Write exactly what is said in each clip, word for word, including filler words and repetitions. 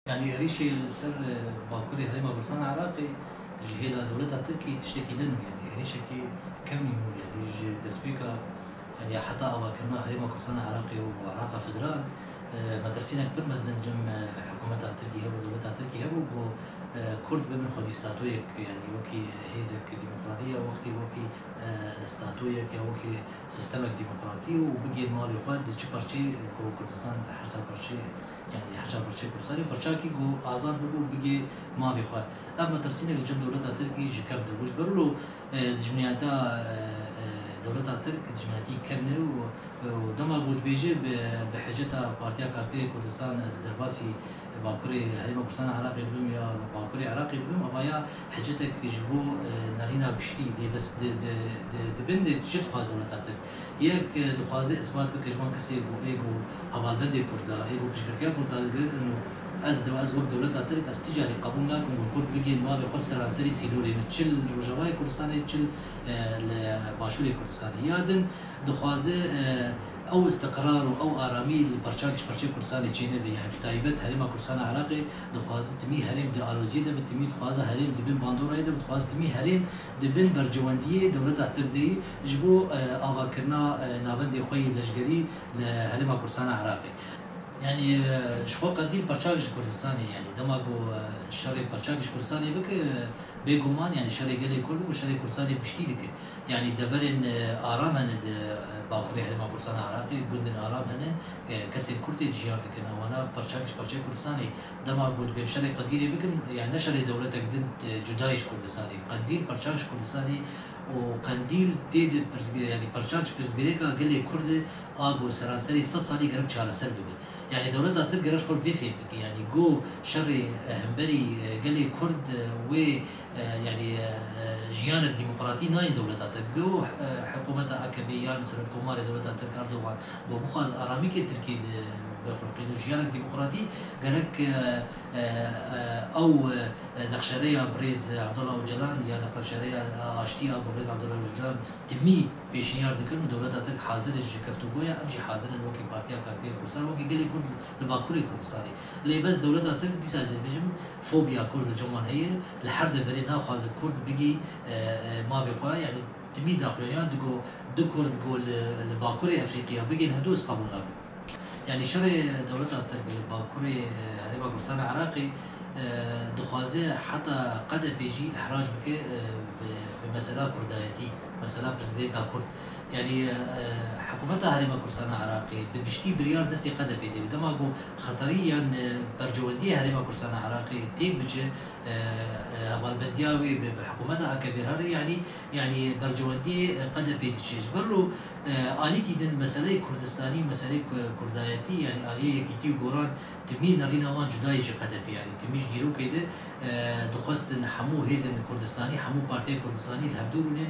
Yanî êrîşê li ser, e, Bakurê Herêma Kurdistan Iraqê ji hêla dewleta Tirkî tiştekî din bû, yanî êrîşekî kevnî bû, yanî ji destpêka, yanî heta avakirina Herêma Kurdistan Iraqê û Iraqa Federal, e, metirsînek pir mezin cem, e, hikûmeta Tirkî hebû, dewleta Tirkî hebû, ku, e, Kurd bibin xwedî statoyek, yanî wekî hêzek demokratî ya wextî wekî, e, statoyek ya wekî sistemek demokratî û bigihên mavê xwe di çi parçeyê ku Kurdistan her sed parçeyê, yanî her çar parçeyê Kurdistanê, parçakî ku azad bibû bigê mavê xwe. Ev metirsînek li cem dewleta Tirkî ji kevn de bû. Ji ber wilo, e, dijminiyeta, e, e, dewleta Tirk dijminiyetî kevn e û, û dema ku dibêje bi, bi hiceta Partiya Karkerê Kurdistan ez derbasî Bakurê Herêma Kurdistan Iraqê bibim ya Bakurê Iraqê bibim, ava ya hicetek ji bo, e, nerîna giştî dê bes di, di, di, di bin de çi dixwaze dewleta Tirk? Yek, e, dixwaze ispat bike ji wan kesê ku ê ku hevalbendê Kurda, ê ku piştgirtiya Kurda digirin û ez de, ez wek dewleta Tirk, ez ti carî qebûl nakim ku Kurd bigihên mavê xwe seranserî sînorê min, çi li Rojavayê Kurdistanê, çi li, e, li Başûrê Kurdistanê. Ya din dixwaze, e, ew istiqrar û ew aramî li parçak ji parçeyê Kurdistanê çênebe. Yani bi taybet Herêma Kurdistana Iraqê dixwaze timî herêm di aloziyê de be, timî dixwaze herêm di bin bandorayê de be, dixwaze timî herêm di bin bercewendiyê dewleta Tirk de yî ji bo, e, avakirina, e, navendê xwe yî leşgerî li Herêma Kurdistana Iraqê. Yani, e, ji xwe Qendîl parçak ji Kurdistanê, yani dema ku, e, şerê parçak ji Kurdistanê bike, e, bêguman, yani şerê gelê Kurd û şerê Kurdistanê bi giştî dike. Yani deverên, e, aram hene di, e, Bakurê Herêma Kurdistana Iraqê, gundên aram hene, e, kesên Kurd tê de jiyan dikin. Ewana parçak ji parçeyê Kurdistanê. Dema ku dibê şerê Qendîlê bikin, yani ne şerê dewletek din, e, cuda yî ji Kurdistanê. Qendîl parçak ji Kurdistanê û Qendîl tê de pirsgir-, yani parçak ji pirsgirêka gelê Kurd e, a ku seranserî sed salî gerek çareser bibe. Yani dewleta Tirk gerek xwe vê fêm bike. Yani ku şerê, e, hemberî, e, gelê Kurd, e, wê, e, yani, e, e, jiyanek demokratî nayên dewleta Tirk. Ku, e, hikûmeta A K P yan serokkomarê dewleta Tirk Erdogan ku bixwaz aramîkê Tirkî di vexurqîn û jiyanek demokratî gerek, e, e, e, ew, e, nexşereya birêz Abdullah Ocalan ya nexşereya aştî a birêz Abdullah Ocalan timî pêşniyar dikin û dewleta Tirk hazir e ji keftûgoya, em jî hazir in wekî Partiya Karkerê Kurdistan, wekî gelê Kurd li Bakurê Kurdistanê. Lê bes dewleta Tirk dîsa jî dibêjim, fobiya Kurd li cem wan heye, li her deverê naxwaze Kurd bigî, e, e, mavê xwe, yani timî daxuyaniyan digo du Kurd ku li, li Bakurê Efrîqiya bigên hindu ez qebûl nakim. Yani şerê dewleta Tirk li Bakurê, e, Herêma Kurdistana Iraqê, e, dixwaze heta Q D P jî ihrac bike, e, bi, bi mesela Kurdayetî, mesela pirsgirêka Kurd. Yani, e, hikûmeta Herêma Kurdistana Iraqê bi giştî biryar destê Q D P de bû. Dema ku xeterî yan, e, bercewendiyê Herêma Kurdistana Iraqê têk biçe, e, e, hevalbendiya wê bi, bi hikûmeta A K P re herê, yani, yani bercewendiyê, e, Q D P diçe. Ji ber lo, e, alîkî din meseleyê Kurdistanî, meseleyê Ku-, Kurdayetî, yani aliyê Yekîtî û Goran timî nerîna wan cuda yî ji Q D P, yani timî ji dîrokê de, e, dixwestin hemû hêzên Kurdistanî, hemû partiyên Kurdistanî li hevdû rûnên,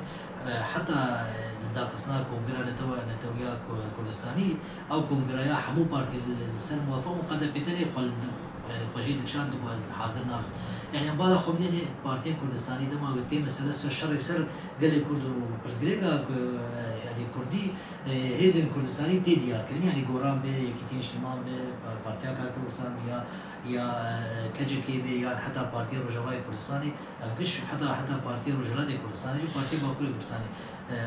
e, heta, e, li darxistina Kongreya Netewa-, Netewiya Ku-, Kurdistanî, ew kongreya hemû partî li, li ser muwafaq bûn, Q D P tenê xwe li, yani xwe jê dikişand ku ez hazir nabim. Yani em bala xwe bidêne partiyên Kurdistanî dema ku tê mesele ser şerê ser gelê Kurd û pirsgirêka ku, e, yani Kurdî, e, hêzên Kurdistanî tê diyar kirin. Yani Goran be, Yekîtî Niştiman be, Partiya Karkerê Kurdistan be ya, ya, e, K C K be, yan heta Partiya Rojavayê Kurdistanê, ev giş heta, heta Partiya Rojhilatê Kurdistanê jî, Partiya Bakurê Kurdistanê. E,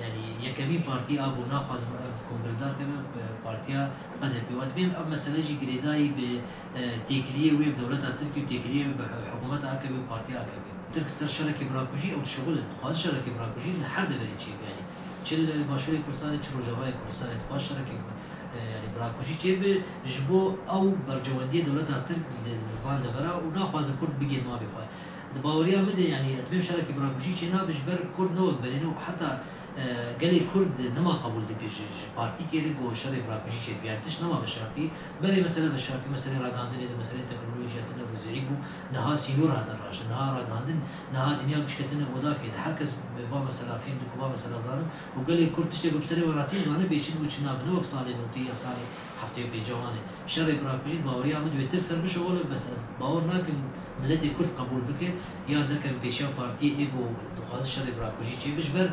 yani yekemîn partî a ku naxwazim ev kongre dar keve, e, Partiya Q D P. Û dibêm ev mesele jî girêdayî bi, e, têkiliyê wê bi dewleta Tirkî û têkiliyê wê bi hikûmeta A K P û Partiya A K P. Tirk ser şerekê birakujî ew dişuxulin. Dixwaze şerekê birakujî li her deverê çêbe, yani. Çi li Başûrê Kurdistanê, çi Rojavayê Kurdistanê, dixwaze şerekê, e, yani birakujî çêbe ji bo ew bercewendiyê dewleta Tirk li, li van devera û naxwaze Kurd bigihên mavê xwe. Di baweriya min de, yani, dibêm şerekê birakujî çênabe ji ber Kurd ne wek berê ne û heta, e, gelê Kurd nema qebûl dike ji, ji partîkê re ku şerê birakujî çêbe. Yani tişt nema veşartî. Berê mesele veşartî, meselê ragihandinê de, meselê teknolojiya tine bû zeîf û niha sînor hate raştin. Niha ragihandin, niha dinya giş ketine odakê de. Her kes bi va mesela fêm dike, va mesela zanin. Û gelê Kurd tiştê ku bi serê wan hatî zanibê çi dibû çi nabe. Ne wek salê notî ya salê heftê û pênc wan e. Şerê birakujî di baweriya min di wê Tirk ser bişuxule, bes ez bawer nakim miletê Kurd qebûl bike, yan derkevin pêşiya partiyê ê ku dixwaze şerê birakujî çêbe. Ji ber,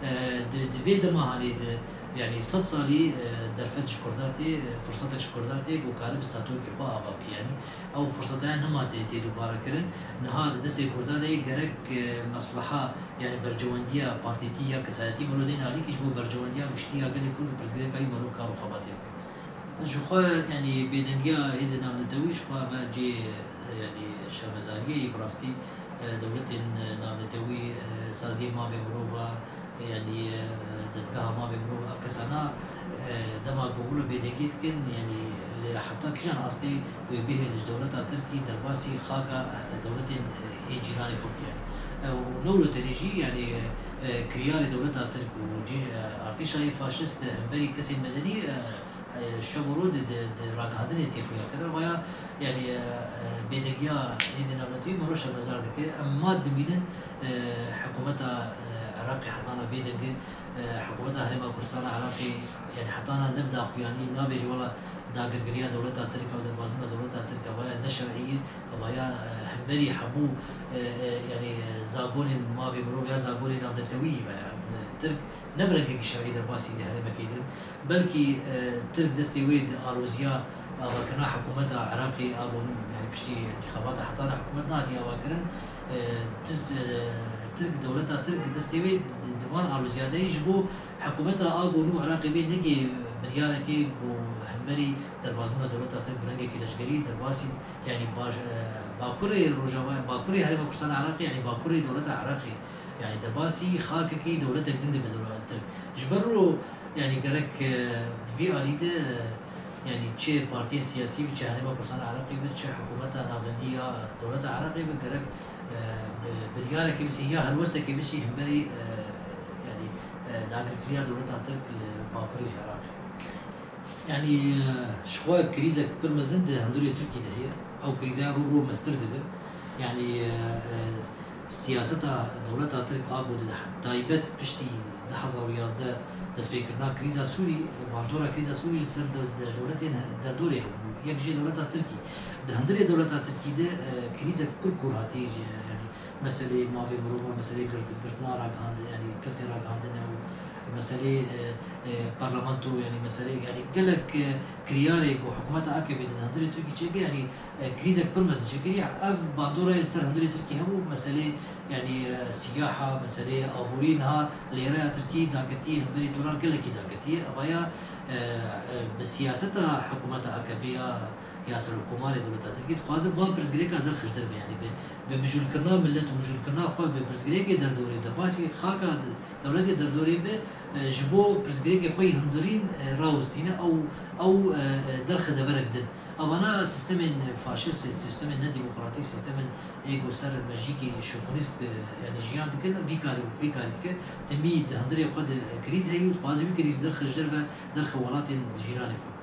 e, di, di vê dema halê de, Yanî sed salî, e, derfet ji Kurda tê, e, firsetek ji Kurda tê ku karibe statûyekî xwe ava bike. Yanî ew firseta nema tê, tê dubare kirin. Niha di destê Kurda de ye, gerek, e, mesleha, yanî berjewendiya partîtî ya kesayetî mero deyne alîkî ji bo berjewendiya giştî ya gelê Kurd û pirsgirêka wî mero kar û xebatê bike. Ji xwe, yanî bêdengiya hêzên navnetewî ji xwe ve cihê, e, yanî şermezariyê ye. Bi rastî, e, dewletên, e, navnetewî, e, saziyê mavê mirov a, yanî, e, dezgeha mavê mirov, ev kesana, e, dema ku wilo bêdengî dikin, yanî li heta kîjan astê wê bihêlin ji dewleta Tirkî derbasî xaka, e, dewletên, e, ê cîranê xwe bikin. E, û ne wilo tenê jî, yanî, e, kiryarê dewleta Tirk û cî-, e, artêşa yê faşist, e, hemberî kesên medenî, e, e, şev û roj di, di, di ragihandinê tê xuya kirin. Vaya, yanî, e, e, bêdengiya hêzên navnetewî mero şermezar dike. Em ma dibînin, e, hikûmeta, e, Iraqê hetana bêdeng e, e, hikûmeta Herêma Kurdistana Iraqê, yanî hetana ne bi daxuyanî, nabêje wela dagirgiriya dewleta Tirk û derbazbûna dewleta Tirk, vaya ne şerî ye, vaya, e, hemberî hemû, e, e, yanî, e, zagonên mavê mirov ya zagonên navnetewî, vaya, e, Tirk ne bi rengekî şerî derbasî di herêmekê kirin, belkî, e, Tirk destê wê di aloziya avakirina hikûmeta Iraqê a bo nû, yanî piştî întîxabata hetana hikûmet nehatiye avakirin, e, tiz, e, Tirk, dewleta Tirk destê wê di, di van aloziya de ye ji bo hikûmeta a bo nû Iraqê bê neke biryarekê ku hemberî derbazbûna dewleta Tirk bi rengekî leşkerî derbasî, yanî baş-, e, bakurê Rojava, bakurê Herêma Kurdistana Iraqê, yanî bakurê dewleta Iraqê. Yanî derbasî xakekî dewletek din dibe dewleta Tirk. Ji ber ro, yanî gerek, e, vî alî de, e, yanî çi partiyên siyasî bi, çi Herêma Kurdistana Iraqê bi, çi hikûmeta navendî ya dewleta Iraqê bi, gerek, e, bi, biryarekê bisî ya helwestekê bisî hemberî, e, yanî, e, dagirkiriya dewleta Tirk li bakurê Iraqê. Yanî, e, ji xwe krîzek pir mezin di hundirê Tirkî de heye. Ew krîze rû bi rû mestir dibe. Yanî, e, e, siyaseta dewleta Tirk a ku di taybet piştî du hezar û yazdeh destpêkirina krîza Sûrî, bandora krîza Sûrî li ser de, de dewletên derdorê hebû. Yek jê dewleta Tirkî. Di hundirê dewleta Tirkî de, e, krîzek pir kûr hatiye, yanî meselê mavê mirovan, meselê gird-, girtina ragihandin, yanî kesên ragihandine û meselê, e, e, parlamento, yanî meselê, yanî gelek, e, kiryarê ku hikûmeta A K P'ê di hundirê Tirkî çêkir, yanî, e, krîzek pir mezin çêkiriye. Ev bandorayê li ser hundirê Tirkî hebû, meselê, yanî, e, siyaha, meselê aborî niha lêreya Tirkî daketiye, hemberî dolar gelekî daketiye. Evaya, e, e, bi siyaseta hikûmeta A K P ya ya serokkomarê dewleta Tirkî dixwaze van pirsgirêka derxe ji derve, yanî bi, bi mijûlkirina milet û mijûlkirina xwe bi pirsgirêkê derdorê, derbasî xaka de-, dewletê derdorê be, e, ji bo pirsgirêkê xwe yî hundirîn, e, rawestîne, ew, ew, e, e, derxe deverek din. Evana sîstemên faşîst, sîstemên nedemokratîk, sîstemên ê ku ser mejîkî şofonîst, e, yanî jiyan dikin, vî karî, vî karî dike. Timî di hundirê xwe de krîz heye û dixwaze wî krîz derxe ji derve, derxe welatên cîranê xwe.